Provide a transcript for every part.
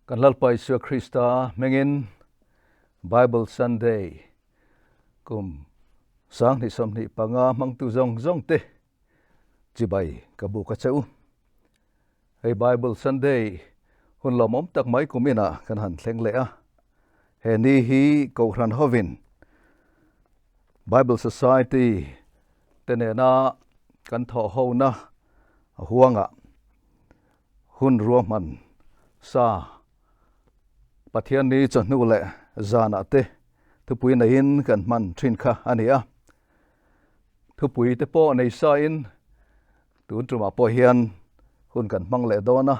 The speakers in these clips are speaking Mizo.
Kan Lalpa Isua Krista hmingin Bible Sunday kum 2025 hmangtu zawng zawng te chibai ka buk a che u. Hei Bible Sunday hun lawmawm tak mai kum inah kan han thleng leh a. He ni hi Kohhran hovin Bible Society te nena kan thawh hona huangah Hun ruahman sa Pathianni chawhnu leh zanah te thupui neiin kan hman thin kha a ni a. Thupui te pawh nei sain tun tumah pawh hian hun kan hmang leh dawn a.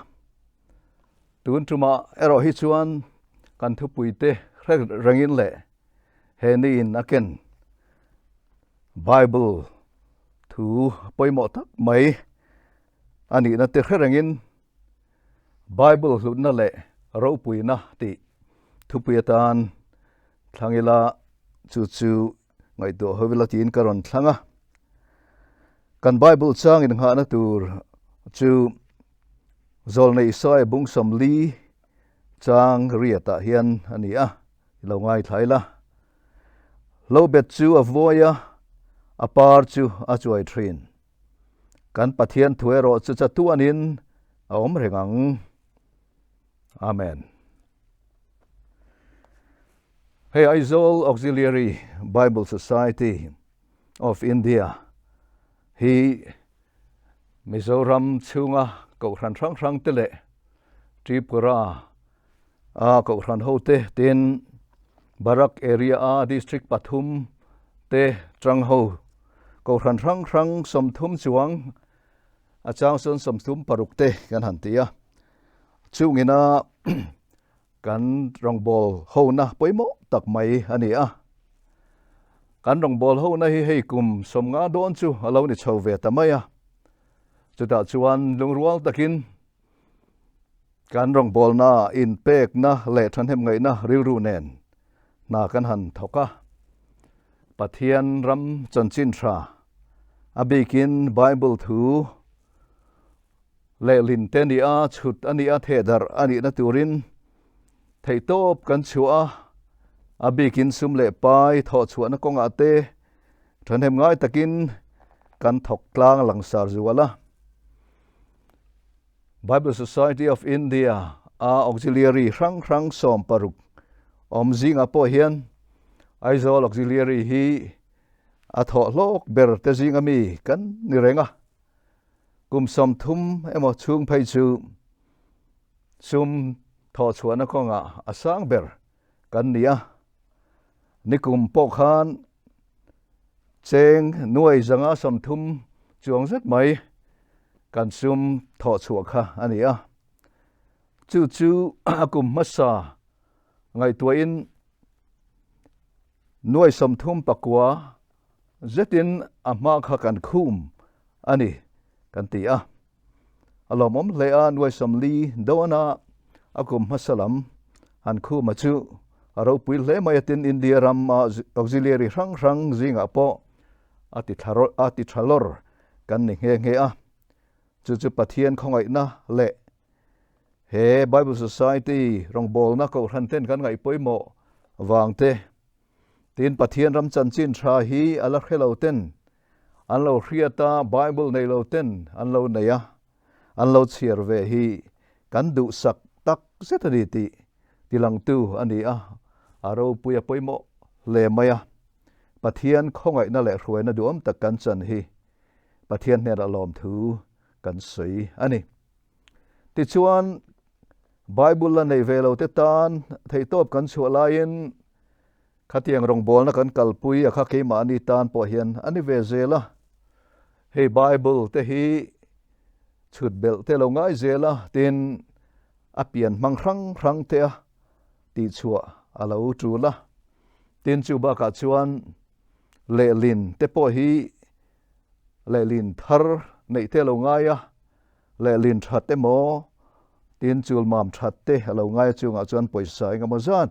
Tun tumah erawh hi chuan kan thupui te hre rengin leh he niin a ken Bible thu pawimawh tak mai A nihna te hre rengin Bible hlutna leh ropuina tih thupui atan thlang ila chu chu ngaihtuah ho ila tiin ka rawn thlang a. Kan Bible chang innghahna tur chu Zawlnei Isaiah bung 40 chang riatah hian a ni a, i lo ngaithla ila. Hlobet chu a vuai a, a par chu a chuai thin. Kan Pathian thu erawh chu chatuanin a awm reng ang. Amen. Hei Aizawl Auxiliary Bible Society of India hi Mizoram chhunga kohhran hrang hrang te leh Tripura a kohhran ho te tin Barak area a district pathum te tang ho kohhran hrang hrang 30 chuang a chang chuan 36 te kan han ti a. Chungina kan rawngbawl hona pawimawh tak mai a ni a. Kan rawngbawl hona hi hei kum 50 dawn chu a lo ni chho ve ta mai a. Chutah chuan lungrual takin Kan rawngbawlna, inpekna leh thahnemngaihna rilru nen hna kan han thawk a. Pathian ram chanchin tha, a bikin Bible thu lehlin te ni a, chhut a nih a, thehdarh a nihna turin theihtawp kan chhuah a, a bikin sum leh pai thawhchhuahna kawngah te thahnemngai takin kan thawk tlang langsar zual a. Bible Society of India a auxiliary hrang hrang 16 awm zingah pawh hian Aizawl Auxiliary hi a thawh hlawk ber te zinga mi kan ni reng a. Kum 30 emaw chhung phei chu sum thawh chhuahna kawngah a sang ber kan ni a. Nikum pawh khan cheng nuai 130 chuang zet mai kan sum thawh chhuah kha a ni a. Chu chu a kum hmasa ngaihtuahin nuai 39 zetin a hma kha kan khum a ni kan ti a. A lawmawm hle a, nuai 40 dawna a kum hmasa lam han khuma chu a ropui hle mai a tin India ram a auxiliary hrang hrang zingah pawh a ti a ti tha lawr kan ni nghe nghe a. Chu chu Pathian khawngaihna leh he Bible Society rawngbawlna kohhran ten kan ngaih pawimawh vang te tin Pathian ram chanchin tha hi a la hre lo ten an lo hriat a, Bible nei lo ten an lo nei a, an lo chhiar ve hi kan duhsak tak zet a ni tih tilangtu a ni a, a ropui a pawimawh hle mai a. Pathian khawngaihna leh hruaina duhawm tak kan chan hi Pathian hnenah lawmthu kan sawi a ni. Tichuan, Bible la nei ve lo te tan theihtawp kan chhuah laiin Khatiang rawngbawlna kan kalpui a kha keimahni tan pawh hian a ni ve zel a. Hei Bible te hi chhut belh te lo ngai zel a, tin a pian hmang hrang hrang te a tihchhuah a lo tul a. Tin chu bakah chuan lehlin te pawh hi lehlin thar neih te lo ngai a, lehlin that emaw tin chulmam that te a lo ngai a chungah chuan pawisa engemaw zat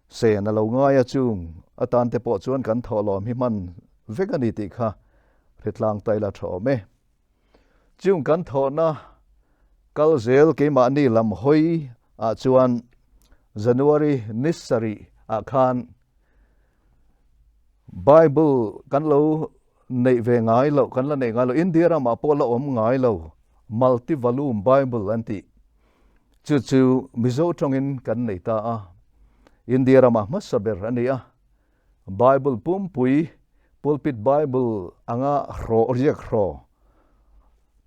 sen a lo ngai a chung atan te pawh chuan kan thawhlawm hi hman vek a ni tih kha hritlang taila tha awm e. Chung kan thawhna kal zel keimahni lam hawi. ah chuan January ni sarih ah khan Bible kan lo neih ve ngai loh, kan la neih ngai loh, India ramah pawh la awm ngai lo, Multi Volume Bible an tih chu chu Mizo tawngin kan nei ta a, India ramah hmasa ber a ni a. Bible pumpui, Pulpit Bible anga hrawh riak hraw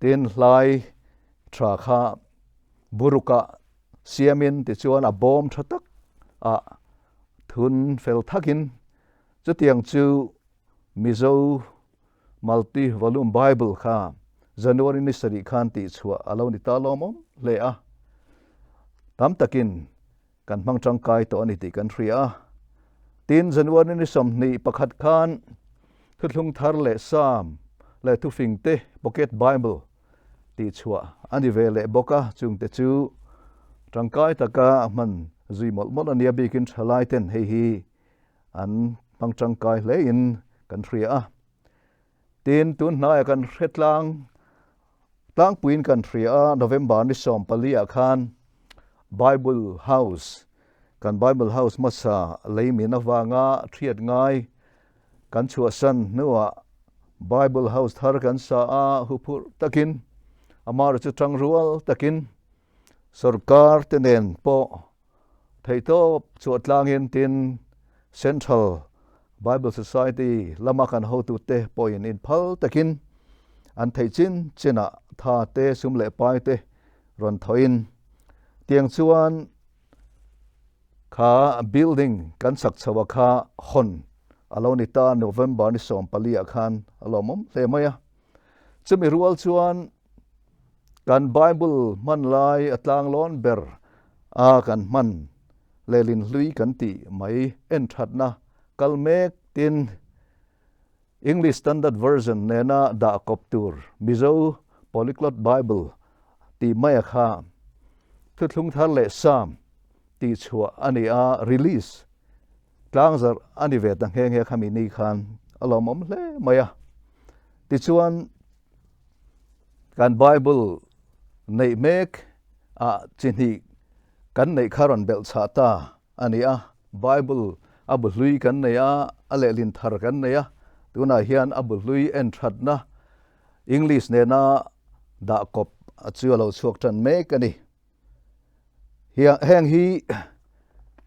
tin hlai tha kha burukah siamin tichuan a bawm tha tak ah thun fel thakin chutiang chu Mizo Multi Volume Bible kha January ni sarih khan tihchhuah a lo ni ta lawmawm hle a, tam takin kan hmang tangkai tawh a ni tih kan hria a. Tin, January ni 21 khan Thuthlung Thar leh Sam leh Thufingte Pocket Bible tihchhuah a ni ve leh bawk a, chungte chu tangkai taka hman zui mawlh mawlh a nia bikin thalaiten hei hi an hmang tangkai hlein kan hria a. Tin, tun hnaiah kan hre tlang tlangpuiin kan hria a, November ni 14 ah khan Bible House, kan Bible House hmasa lei min avanga thiat ngai kan chhuahsan hnuah Bible House thar kan sa a, huphurh takin amaherawhchu chu tangrual takin sorkar te nen pawh Theihtawp chhuah tlangin tin Central Bible Society lama kan hotute pawhin inphal takin an theih chin chinah tha te, sum leh pai te rawn thawhin tiang chuan kha building kan chak chho a kha hawn a lo ni ta November ni 14 ah khan a lawmawm hle mai a. Chumi rual chuan Kan Bible hman lai a tlanglawn ber a kan hman lehlin hlui kan tih mai en thatna kal mek tin English Standard Version nena dah kawp tur Mizo Polyglot Bible tih mai a kha Thuthlung Thar leh Psalm tih chhuah a ni a, release tlangzarh a ni ve ta nghe nghe khami ni khan a lawmawm hle mai a. Tichuan Kan Bible neih mek ah chi hnih kan neih kha rawn belh chhah ta a ni a. Bible a bu hlui kan nei a, a lehlin thar kan nei a. Tunah hian a bu hlui en thatna English nena dah kawp chu a lo chhuak tan mek a ni. Heng hi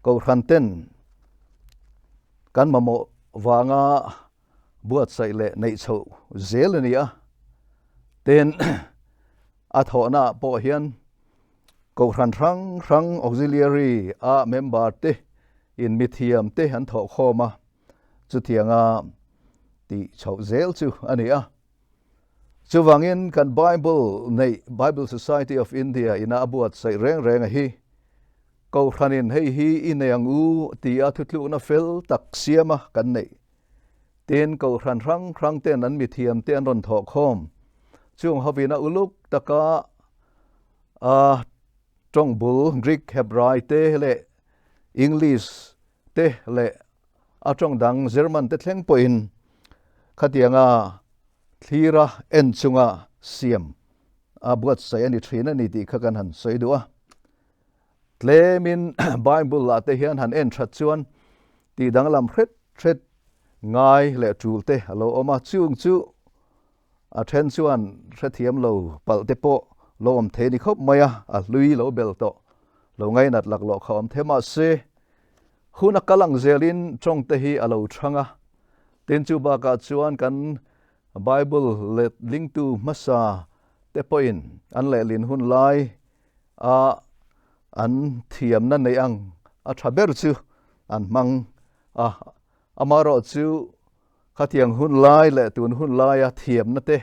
Kohhran ten kan mamawh vanga buatsaih leh neih chhoh zel a ni a, tin a thawhna ah pawh hian Kohhran hrang hrang auxiliary a member te in mithiam te an thawh khawm a, chutianga tih chhoh zel chu a ni a. Chuvangin kan Bible neih Bible Society of India ina a buatsaih reng reng a hi Kohhranin hei hi i nei ang u tia thutlukna fel tak siama kan neih. Tin, Kohhran hrang hrang ten an mithiam te an rawn thawh khawm. Chung hovina uluk taka a tawng bul Greek, Hebrai te leh English te leh a tawng dang German te thleng pawhin khatianga thlira en chunga siam a buatsaih a ni thin a ni tih kha kan han sawi duh a. Tlemin Bible ah te hian han en that chuan tih danglam hret hret ngai leh tul te a lo awm a, chung chu a then chuan hrethiam lo palh te pawh lo awm thei ni khawp mai a, a hlui lo bel tawh lo ngainat laklawh kha awm thei mahse hun a kal ang zelin tawng te hi a lo thang a, tin chu bakah chuan kan Bible letlingtu hmasa te pawhin an lehlin hun lai a an thiamna neih ang a tha ber chu an hmang a, amaherawh chu khatiang hun lai leh tun hun laia thiamna te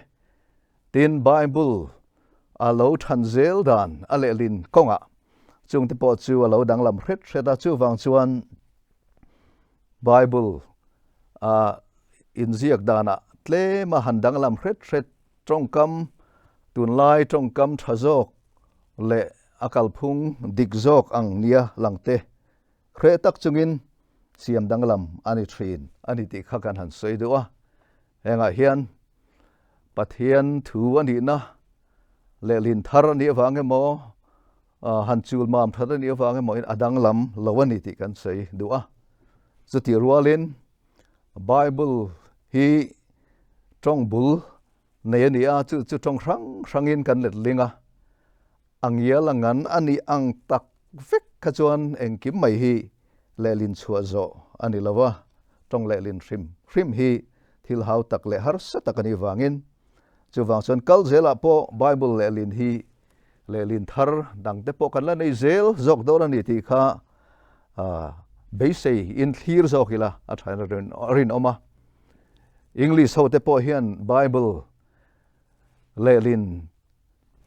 tin Bible a lo than zel dan a lehlin kawngah chungte pawh chu a lo danglam hret hret a, chuvang chuan Bible a inziak danah tlem a han danglam hret hret Tawngkam, Tunlai tawngkam tha zawk leh a kalphung dik zawk ang nia langte hreh tak chungin siam danglam a ni thin a ni tih kha kan han sawi duh a. Hengah hian Pathian thu a nihna lehlin thar a nih avang emaw, han chul mam that a nih avang emaw in a danglam lo a ni tih kan sawi duh a. Chutih rualin Bible hi tawng bul nei a ni a, chu chu tawng hrang hrangin kan let ling a, a ngial a ngan a nih ang tak vek kha chuan engkim mai hi lehlin chhuah zawh a ni lo a, tawng lehlin hrim hrim hi thil hau tak leh harsa tak a nih vangin chuvang chuan kal zelah pawh Bible lehlin hi lehlin thar dangte pawh kan la nei zel zawk dawn a ni tih kha beisei in thlir zawk ila a tha in a rinawm a. English ho te pawh hian Bible lehlin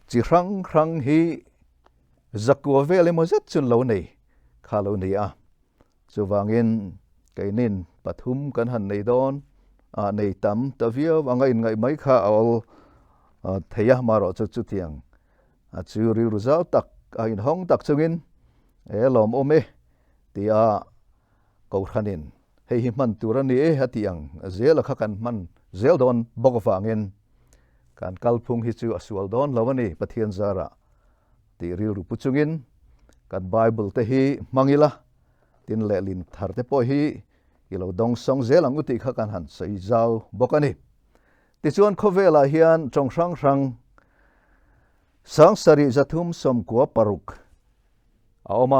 chi hrang hrang hi zakua vel emaw zet chun lo nei kha lo ni a. Chuvangin keinin pathum kan han nei dawn a, nei tam ta viau anga inngaih mai kha a awl thei a, marawh chu chutiang a chu rilru zau tak a inhawng tak chungin e lawmawm e tia Kohhranin hei hi hman tur a ni e a tih ang zela kha kan hman zel dawn bawk avangin kan kalphung hi chu a sual dawn lo a ni Pathian zarah tih rilru pu chungin kan Bible te hi hmang ila tin lehlin thar te pawh hi i lo dawng sawng zel ang u tih kha kan han sawi zau bawk a ni. Tichuan khawvelah hian tawng hrang hrang 7396 a awm a.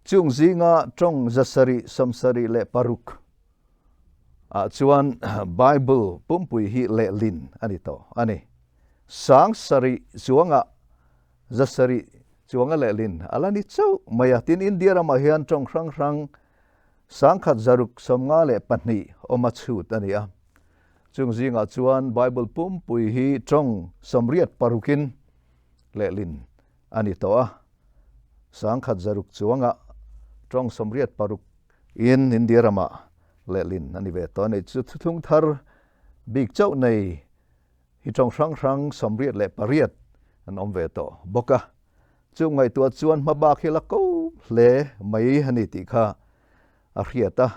Chung zinga tawng 776 ah chuan Bible pumpui hi lehlin a ni tawh a ni. 7000 chuangah 700 chuanga lehlin a la ni chauh mai a. Tin, India ramah hian tawng hrang hrang 1652 awm a chhut a ni a. Chung zingah chuan Bible pumpui hi tawng 86 in lehlin a ni tawh a. 1600 chuangah tawng 86 in India ramah lehlin a ni ve tawh a ni. Chu thuthlung thar bik chauh nei hi tawng hrang hrang 98 an awm ve tawh bawk a. Chu ngaihtuah chuan hmabak hi la ko hle mai a ni tih kha a hriat a.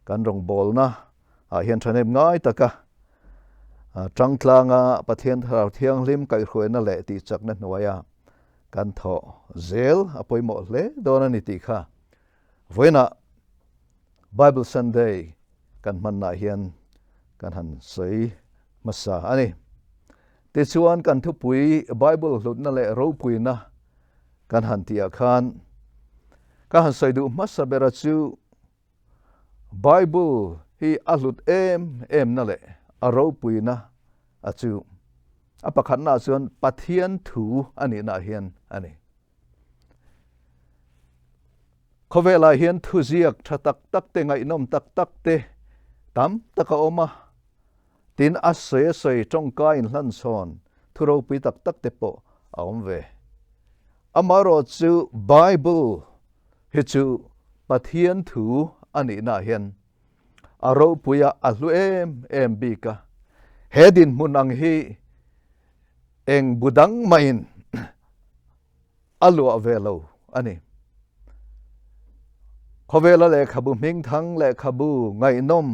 Kan rawngbawlna ah hian thahnem ngai taka tangtlanga Pathian Thlarau Thianghlim kaihhruaina leh tihchakna hnuaia kan thawh zel a pawimawh hle dawn a ni tih kha vawiinah Bible Sunday kan hmannaah hian kan han sawi hmasa a ni. Tichuan kan thupui Bible hlutna leh ropuina kan han tihah khan ka han sawi duh hmasa bera chu Bible hi a hlut em emna leh a ropuina a chu a pakhatnaah chuan Pathian thu a nihnaah hian a ni. Khawvelah hian thuziak tha tak tak te, ngaihnawm tak tak te tam tak a awm a, tin a sawi a sawi tawngka inhlanchhawn thu ropui tak tak te pawh a awm ve. Amaherawhchu Bible Hi chu Pathian thu a nihnaah hian a ropuia a hlu em em bik a, he dinhmun ang hi eng bu dang mahin a luah ve lo a ni. Khawvela lehkhabu hmingthang, lehkhabu ngaihnawm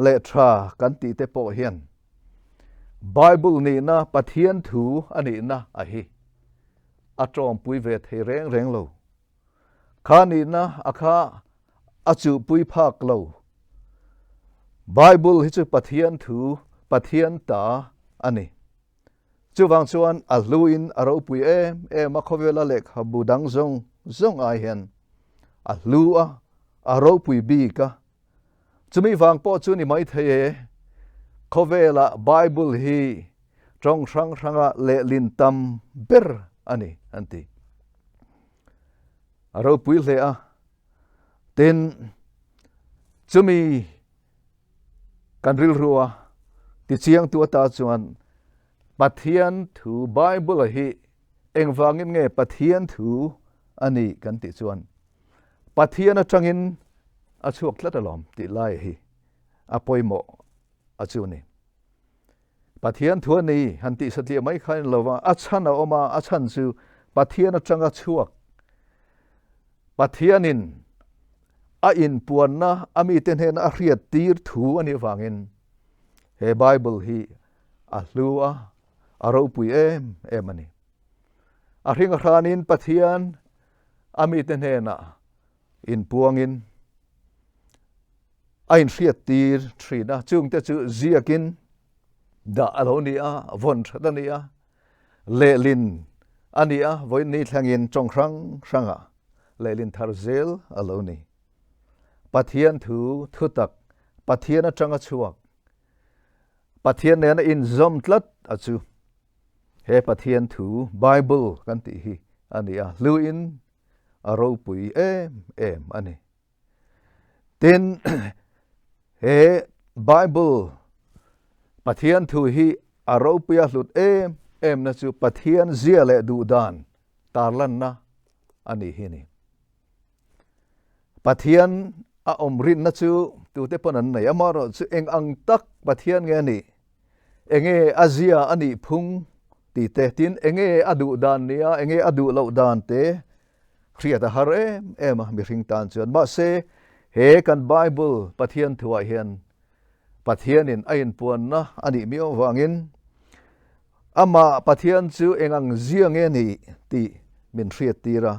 leh tha kan tih te pawh hian Bible nihna, Pathian thu a nihna a hi a tawngpui ve thei reng reng lo. Kha nihna a kha a chuhpui phak lo. Bible hi chu Pathian thu, Pathian ta a ni. Chuvang chuan a hluin a ropui em em a, khawvela lehkhabu dang zawng zawng ai hian a hlu a, a ropui bik a. Chumi vang pawh chu ni maithei e, khawvela Bible hi tawng hrang hranga lehlin tam ber a ni an ti. A ropui hle a, tin chumi kan rilru a tichiangtu ata chuan Pathian thu Bible hi engvangin nge Pathian thu a ni kan tih chuan Pathian atangin a chhuak tlat alawm tih lai hi a pawimawh a chu ni. Pathian thu a ni han tih satliah mai kha a ni lova, a chhan a awm a, a chhan chu Pathian atanga chhuak, Pathianin a inpuanna a mite hnena a hriat tir thu a nih avangin he Bible hi a hlu a, a ropui em em a ni. A hring a hranin Pathian a mite hnenah inpuangin a inhriattir thin a, chungte chu ziakin dah a lo ni a, vawn that a ni a, lehlin a ni a, vawiin ni thlengin tawng hrang hrangah lehlin thar zel a lo ni. Pathian thu thutak Pathian atanga chhuak, Pathian nena inzawm tlat a chu he Pathian thu Bible kan tih hi a ni a, hluin a ropui em em a ni. Tin, he Bible Pathian thu hi a ropui a hlut em em na chu Pathian zia leh duhdan tarlanna a ni hi ni. Pathian a awm rinna chu tute pawn an nei, amaherawh chu eng ang tak Pathian nge a nih, enge a zia a nih phung tih te, tin enge a duh dan nia, enge a duh loh dan te hriat a har em em a mihring tan chuan. Mahse, he kan Bible Pathian thuah hian Pathianin a inpuanna a nih miau avangin amah Pathian chu eng ang zia nge nih tih min hriattir a.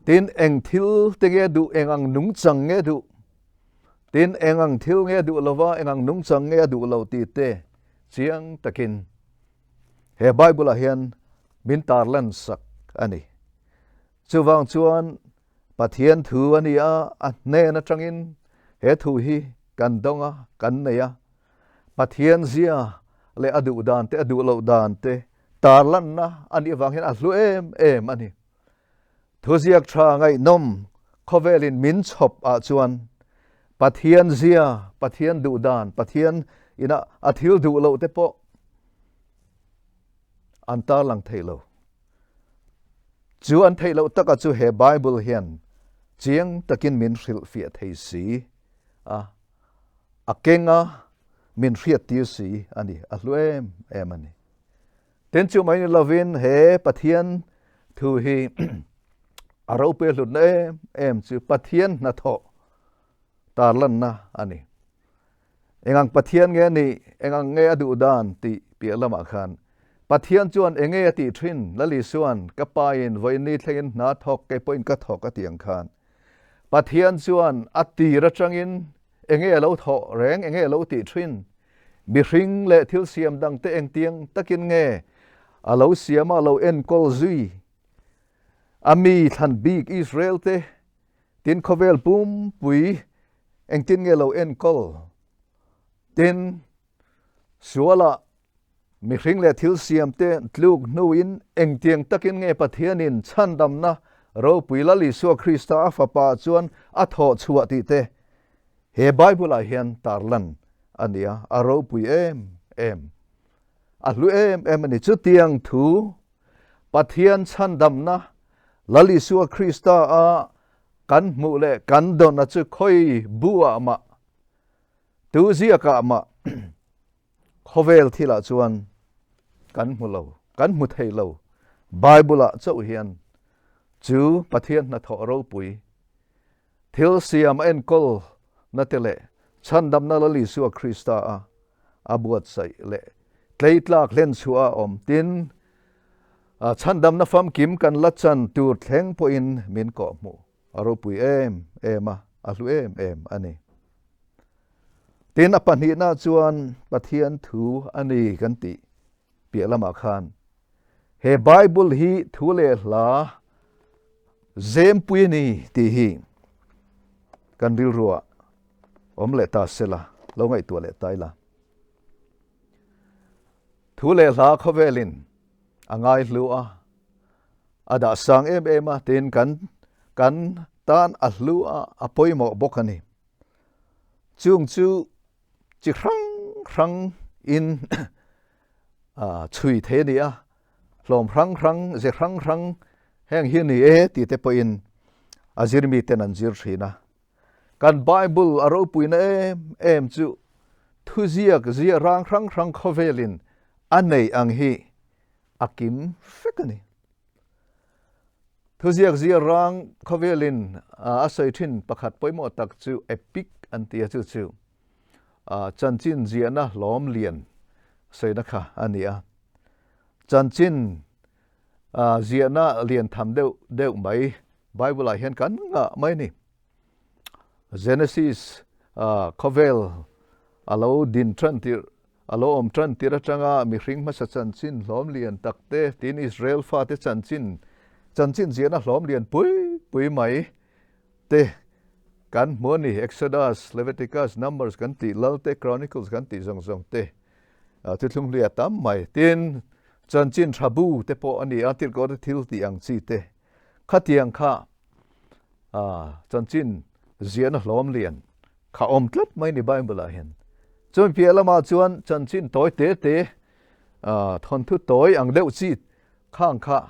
Tin, eng thil te nge duh, eng ang nungchang nge duh? Tin, eng ang thil nge duh lova, eng ang nungchang nge a duh lo tih te chiang takin he Bible-ah hian min tarlan sak a ni. Chuvang chuan Pathian thu a ni a, a hnen atangin he thu hi kan dawng a, kan nei a. Pathian zia leh a duh dan te, a duh loh dan te tarlanna a nih avang hian a hlu em em a ni. Thuziak tha ngaihnawm khawvelin min chhawp ah chuan Pathian zia, Pathian duh dan, Pathian ina a thil duh loh te pawh an tarlang thei lo. Chu an theih loh taka chu he Bible hian chiang takin min hrilhfiah thei si a, a kenga min hriattir si a ni, a hlu em em a ni. Tin chu mai ni lovin he Pathian thu hi a ropui a hlutna em em chu Pathian hnathawh tarlanna a ni. Engang Pathian nge a nih, engang nge a duh dan tih piah lamah khan Pathian chuan enge a tih thin, Lal Isuan ka pain vawiin thlengin hna thawk kei pawhin ka thawk a tih ang khan Pathian chuan a tir atangin enge a lo thawh reng, enge a lo tih thin Mihring leh thil siam dangte engtiang takin nge a lo siam a, a lo enkawl zui? A mi thlan bik Israel te tin khawvel pumpui engtin nge lo enkawl? Tin, sualah mihring leh thil siam te tluk hnuin engtiang takin nge Pathianin chhandamna ropui Lal Isua Krista a Fapa chuan a thawh chhuah tih te He Bible-ah hian tarlan a ni a, a ropui em em, a hlu em em a ni. Chutiang thu Pathian chhandamna Lal Isua Krista a kan hmuh leh kan dawn a chu khawi bu-ah mah, tu ziakah mah khawvel thilah chuan kan hmu lo, kan hmu thei lo. Bible-ah chauh hian chu Pathian hnathawh ropui Thil siam a enkawl na te leh chhandamna Lal Isua Krista a a buatsaih leh tleitlak hlen chhuah a awm. Tin, chhandamna famkim kan la chan tur thleng pawhin min kawhhmuh a ropui em em a, a hlu em em a ni. Tin, a pahnihna chuan Pathian thu a ni kan tih piah lamah khan he Bible hi thu leh hla zempui a ni tih hi kan rilruah awm leh ta sela, lo ngaihtuah leh ta ila. Thu leh hla khawvelin a ngai hlu a, a dah sang em em a, tin kan kan tan a hlu a, a pawimawh bawk a ni. Chung chu chi hrang hrang in chhui thei a ni a, hlawm hrang hrang, ze hrang hrang heng hi a ni e tih te pawhin a zirmi ten an zir thin a. Kan Bible a ropuina em em chu thuziak zia rang hrang hrang khawvelin a nei ang hi a kim vek a ni. Thuziak zia rang khawvelin a sawi thin pakhat pawimawh tak chu epic an ti a, chu chu chanchin ziahna hlawm lian sawina kha a ni a. Chanchin Ziahna lian tham deuh deuh mai Bible ah hian kan ngah mai a ni. Genesis khawvel a lo din tan tirh, a lo awm tan tirh atanga mihring hmasa chanchin hlawm lian tak te, tin Israel fate chanchin, chanchin ziahna hlawm lian pui pui mai te kan hmu a ni. Exodus, Leviticus, Numbers kan tih, Lalte, Chronicles kan tih zawng zawng te thuthlung hlui a tam mai. Tin, chanchin tha bu te pawh a ni a, tirhkoh te thil tih ang chi te. Khatiang kha chanchin ziahna hlawm lian kha awm tlat mai ni Bible ah hian. Chumi piah lamah chuan chanchin tawi te te, thawnthu tawi ang deuh chi khang kha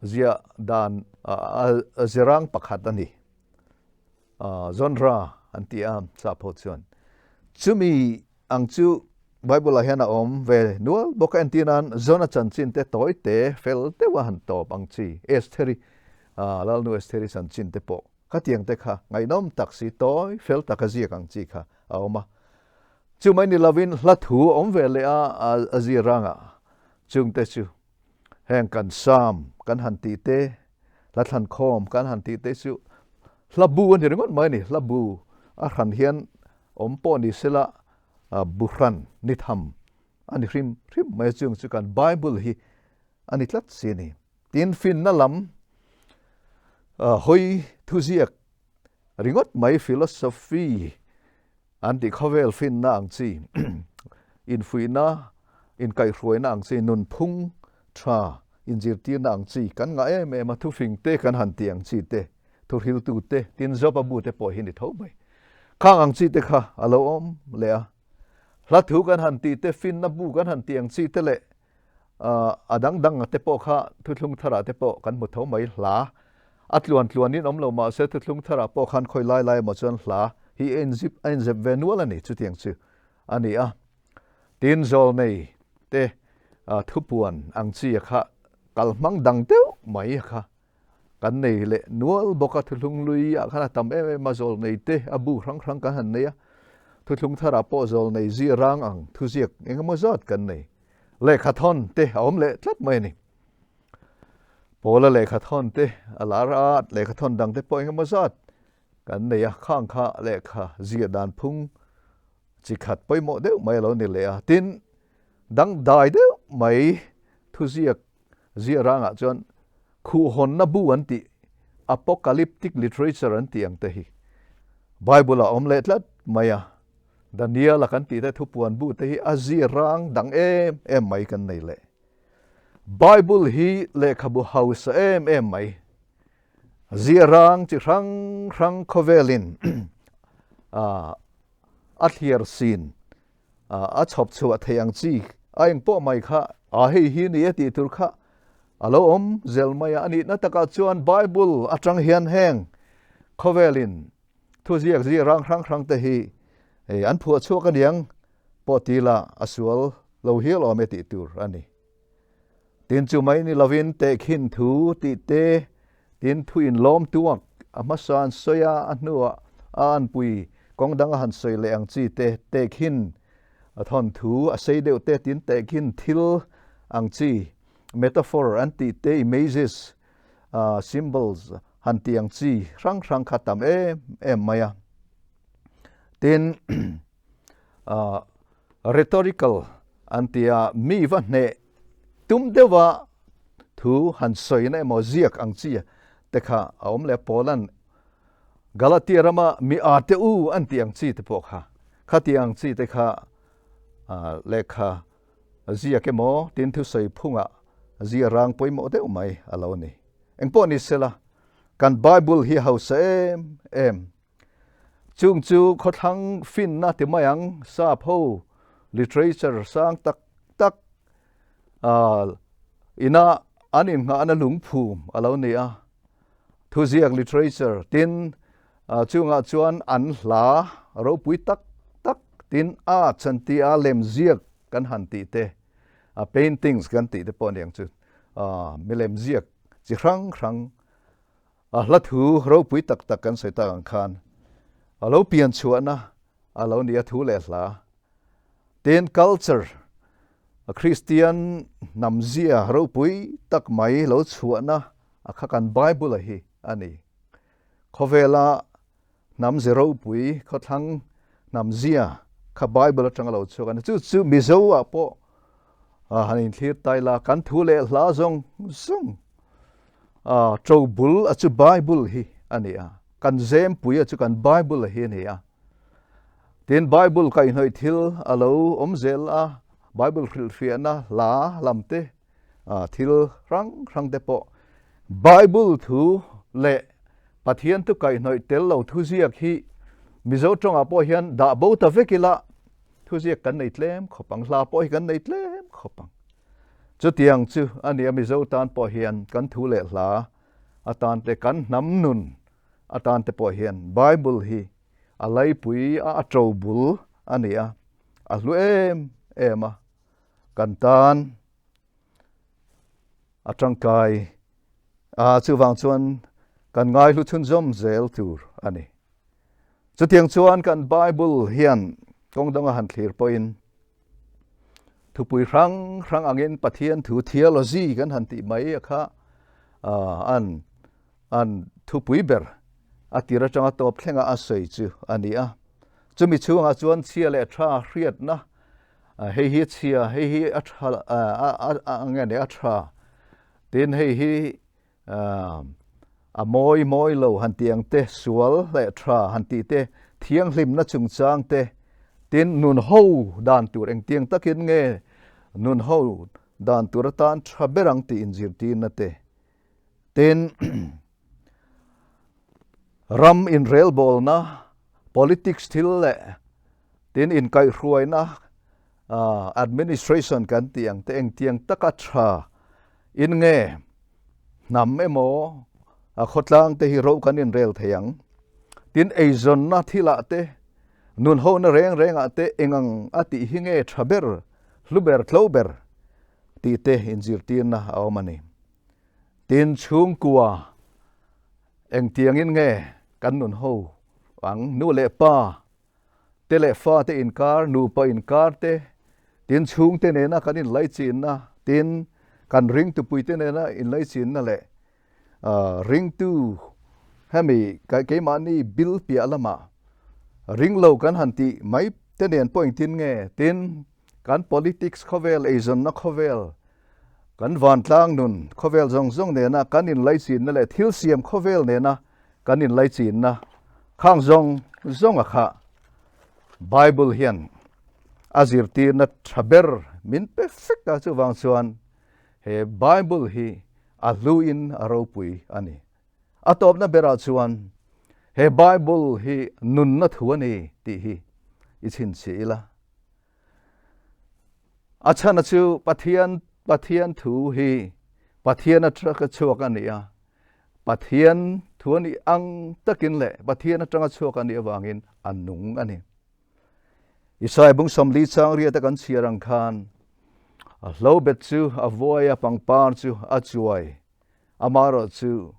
ziah dan zirang pakhat a ni. Genre an ti a sap ho chuan. Chumi ang chu Bible ah hian a awm ve nual bawk a, entir nan Jona chanchin te tawi te fel deuh a han tawp ang chi, Estheri, Lalnu Estheri chanchin te pawh khatiang te kha ngaihnawm tak si tawi fel tak a ziak ang chi kha a awm a. Chumai ni lovin hla thu a awm ve leh a, a zirangah chungte chu Heng kan Psalm kan han tih te, hla thlankhawm kan han tih te chu hla bu a ni ringawt mai a ni. Hla bu a hran hian awm pawh ni sela bu hran ni tham a ni hrim hrim mai a, chung chu kan Bible hi a ni tlat si a ni. Tin, finna lam hawi thuziak ringawt mai philosophy an tih khawvel finna ang chi, infuihna, inkaihhruaina ang chi, nunphung tha inzirtirna ang chi kan ngah em em a, thufing te kan han tih ang chi te, thuhriltu te, tin Job-a bu te pawh hi ni tho mai. Khang ang chi te kha a lo awm leh a, hla thu kan han tih te, finna bu kan han tih ang chi te leh a dang dang te pawh kha thuthlung tharah te pawh kan hmu tho mai hla a tluan tluanin awm lo mahse thuthlung tharah pawh khan khawi lai lai emaw chuan hla hi a inzip a inzep ve nual a ni chutiang chu a ni a tin zawl nei te thupuan ang chi a kha kal hmang dang deuh mai a kha Kan nei leh nual bawk a, thuthlung lui ah khan a tam em em a, zawl nei te a bu hrang hrang kan han nei a, thuthlung tharah pawh zawl nei zia rang ang thuziak eng emaw zat kan nei. Lehkha thawn te a awm leh tlat mai a ni. Pawla lehkha thawn te a lar a, lehkha thawn dang te pawh eng emaw zat kan nei a, khang kha lehkha ziah dan phung chi khat pawimawh deuh mai a lo ni leh a, tin dangdai deuh mai thuziak Ziah rangah chuan khuhhawnna bu an tih, apocalyptic literature an tih ang te hi Bible ah awm leh tlat mai a. Daniel-a kan tih te thupuan bu te hi a ziah rang dang em em mai kan nei leh. Bible hi lehkhabu hausa em em mai, ziah rang chi hrang hrang khawvelin a thliar sin a chhawp chhuah theih ang chi a engpawh mai kha a hei hi ni e tih tur kha a lo awm zel mai a. A nihna takah chuan Bible atang hian heng khawvelin thuziak ziak rang hrang hrang te hi an phuah chhuak aniang pawh ti la a sual lo hial awm e tih tur a ni. Tin chu mai ni lovin tehkhin thu tih te, tin thu inlawm tuak a hmasa an sawi a, a hnuah a anpui kawng dang a han sawi leh ang chi te, tehkhin thawn thu a sei deuh te, tin tehkhin thil ang chi, metaphor an tih te, images, symbols han tih ang chi hrang hrang kha tam em em mai a. Tin, Rhetorical an ti a, mi va hneh tum deuha thu han sawina emaw ziak ang chi te kha a awm leh a, Paula'n Galatia rama mi a te u an tih ang chi te pawh kha, khati ang chi te kha lehkha ziak emaw tin thusawi phungah zia rang pawimawh deuh mai a lo ni. Engpawh ni sela, kan Bible hi hausa em em Chung chu khawthlang finna ti mai ang, sap ho literature sang tak tak ina an innghahna lungphum a lo ni a. Thuziak literature tin chungah chuan an hla ropui tak tak tin arts an ti a, lemziak kan han tih te, paintings kan tih te pawh a ni ang chu, milem ziak chi hrang hrang A hla thu ropui tak tak kan sawi tak ang khan a lo pian chhuahna a lo ni a thu leh hla. Tin culture Kristian hnamzia ropui tak mai lo chhuahna a kha kan Bible-a hi a ni. Khawvela hnamze ropui khawthlang hnamzia kha Bible atanga lo chhuak a ni. Chu chu Mizo-ah pawh han inthlir tai la, kan thu leh hla zawng zawng to bul a chu Bible hi a ni a. Kan zempui a chu kan Bible hi a ni a. Tin, Bible kaihhnawih thil a lo awm zel a, Bible hrilhfiahna hla lam te, thil hrang hrang te pawh Bible thu leh Pathian thu kaihhnawih tel lo thuziak hi Mizo tawngah pawh hian dah bo ta vek ila thuziak kan nei tlem khawp ang, hla pawh hi kan nei tlem khawp ang. Chutiang chu a nia Mizo tan pawh hian kan thu leh hla atan te kan hnam nun atan te pawh hian Bible hi a laipui a a to bul a ni a, a hlu em em a, kan tan a tangkai a, chuvang chuan kan ngaihlu chhunzawm zel tur a ni. Chutiang chuan kan Bible hian kawng danga han thlir pawhin thupui hrang hrang angin Pathian thu theology kan han tih mai a kha an an thupui ber a tir atanga tawp thlenga a sawi chu a ni a. Chumi chhungah chuan chhia leh tha hriatna, hei hi chhia, hei hi a tha, a nge ni a tha, tin hei hi a mawi mawi lo han tih ang te, sual leh tha han tih te, thianghlimna chungchang te, tin nun ho dan tur engtiang takin nge nun ho dan tur atan tha ber ang tih inzirtirna te, Tin, ram inrelbawlna, politics thil leh tin inkaihhruaina, administration kan tih ang te engtiang taka tha in nge hnam emaw khawtlang te hi ro kan inrel thei ang. Tin, eizawnna thilah te, nunhona reng rengah te engang a tih hi nge tha ber, hlu ber, tlo ber tih te inzirtirna a awm a ni. Tin, chhungkua engtiangin nge kan nun ho ang? Nu leh pa te leh fa te inkar, nupa inkar te, tin chhungte nena kan inlaichinna, tin kan ringtupuite nena inlaichinna leh ringtu hemi keimahni bil piah lamah ringlo kan han tih mai te nen pawh engtin nge? Tin, kan politics khawvel, eizawnna khawvel, Kan vantlang nun khawvel zawng zawng nena kan inlaichinna leh thil siam khawvel nena kan inlaichinna khang zawng zawnga kha Bible hian a zirtirna tha ber min pe fek a, chuvang chuan he Bible hi a hluin a ropui a ni. A tawpna berah chuan he Bible hi nunna thu a ni tih hi i chhinchhiah ila. A chhana chu Pathian Pathian thu hi Pathian atanga chhuak a ni a, Pathian thu a nih ang takin leh Pathian atanga chhuak a nih avangin a nung a ni. Isaiah bung 40 chang riata kan chhiar ang khan a hlobet chu a vuai a, pangpar chu a chuai, amaherawh chu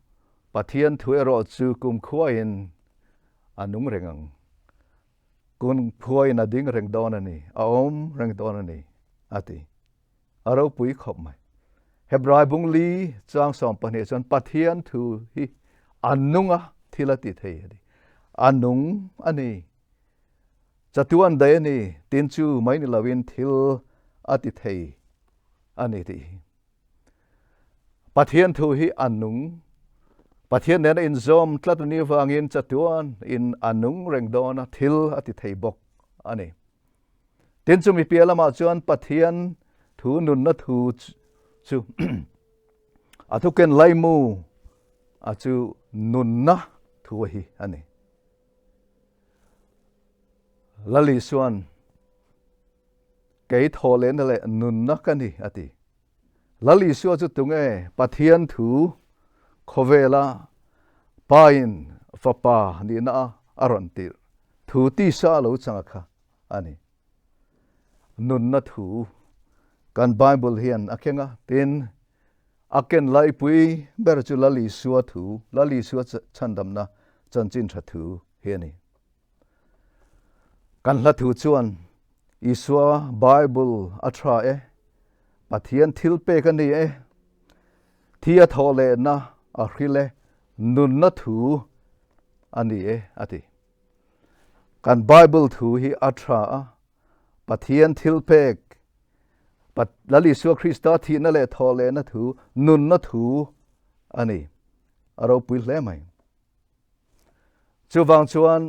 Pathian thu erawh chu kumkhuain a nung reng ang. Kun phuaiin a ding reng dawn a ni, a awm reng dawn a ni, a ti. A ropui khawp mai. Hebrai bung li chang 12 chuan Pathian thu hi a nung a, thil a ti thei a ti. A nung a ni. Chatuan daih a ni, tin chu mai ni loin thil a ti thei a ni tih hi. Pathian thu hi a nung. Pathian nena inzawm tlat a nih avangin chatuan in a nung reng dawn a, thil a ti thei bawk a ni. Tin chumi piah lamah chuan Pathian thu nunna thu chu a thuken laimu a chu nunna thu hi a ni. Lal Isuan Kei thawhlehna leh nunna ka ni, a ti. Lal Isua chu tunge Pathian thu khawvela Pain Fapa nihna a a rawn tirh thu tisa a lo chang a kha a ni. Nunna thu kan Bible hian a keng a, tin, a ken laipui ber chu Lal Isua thu, Lal Isua chhandamna chanchin tha thu hi a ni. Kan hla thu chuan Isua Bible a tha e. Pathian thil pek a ni e. Thi a thawh lehna a hril e, nunna thu a ni e a ti. Kan Bible thu hi a tha a, Pathian thil pek, Lal Isua Krista thihna leh thawh lehna thu, nunna thu a ni. A ropui hle mai. Chuvang chuan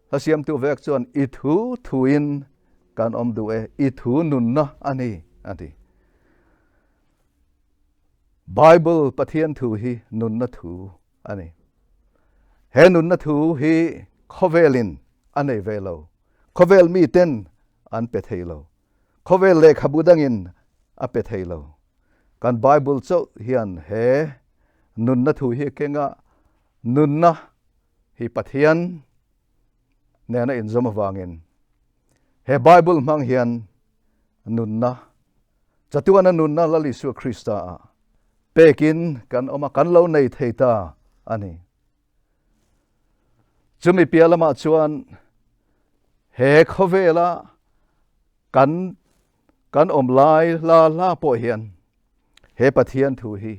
hla siamtu vek chuan i thu thuin kan awm duh e, i thu nunna a ni a ti. Bible Pathian thu hi nunna thu a ni. He nunna thu hi khawvelin a nei ve lo. Khawvel miten an pe thei lo. Khawvel lehkhabu dangin a pe thei lo. Kan Bible chauh hian he nunna thu hi kenga nunna hi Pathian nena inzawm avangin he Bible hmang hian nunna chatuana nunna Lal Isua Krista ah pekin kan awm a, kan lo nei thei ta a ni. Chumi piah lamah chuan he khawvela kan kan awm lai la la pawh hian he Pathian thu hi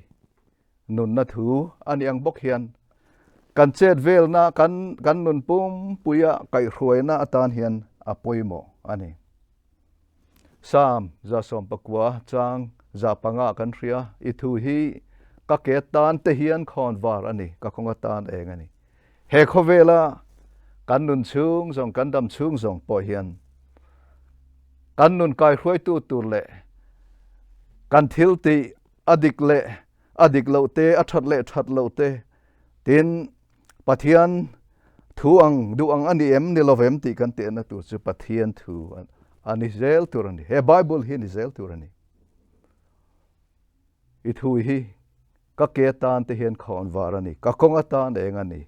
nunna thu a ni ang bawk hian kan chet velna kan kan nun pumpuia kaihhruaina atan hian a pawimawh a ni. Psalm 119 chang 5 kan hria, I thu hi ka ke tan te hian khawn var a ni, ka kawng atan eng a ni. He khawvela kan nun chhung zawng, kan dam chhung zawng pawh hian kan nun kaihruaitu tur leh kan thil tih a dik leh a dik loh te, a that leh that loh te, tin Pathian thu ang duh ang a ni em ni lovem tih kan tehna tur chu Pathian thu a ni zel tur a ni. He Bible hi a ni zel tur a ni. I thu hi ka ke atan te hian khawn var a ni, ka kawng atan eng a ni.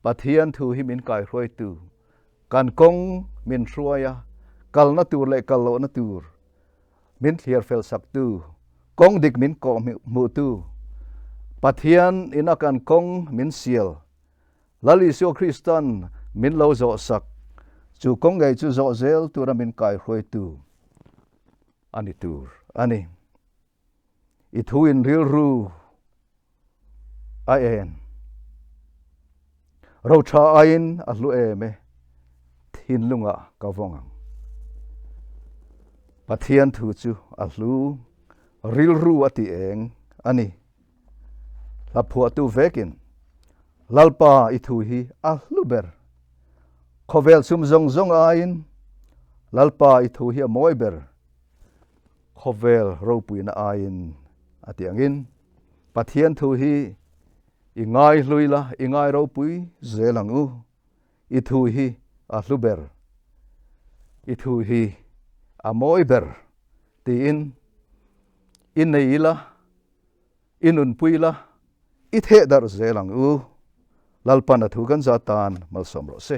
Pathian thu hi min kaihruaitu, kan kawng min hruai a, kalna tur leh kal lohna tur min thliar fel saktu, kawng dik min kawh hmuhtu, Pathian ina kan kawng min sial, Lal Isua Kristan min lo zawh sak, chu kawng ngei chu zawh zel tura min kaihruaitu a ni tur a ni. I thu in rilru a en. Roṭha aiin a hlu em e, thinlungah ka vawng ang. Pathian thu chu a hlu, rilru a ti eng a ni. Hla phuahtu vekin, Lalpa i thu hi a hlu ber. Khawvel sum zawng zawng aiin Lalpa i thu hi a mawi ber. Khawvel ropuina aiin a ti angin Pathian thu hi i ngai hlui la, i ngai ropui zel ang u. I thu hi a hlu ber, i thu hi a mawi ber tiin i nei la, i nunpui la, i theh darh zel ang u. Lalpan a thu kan za tan malsawm rawh se.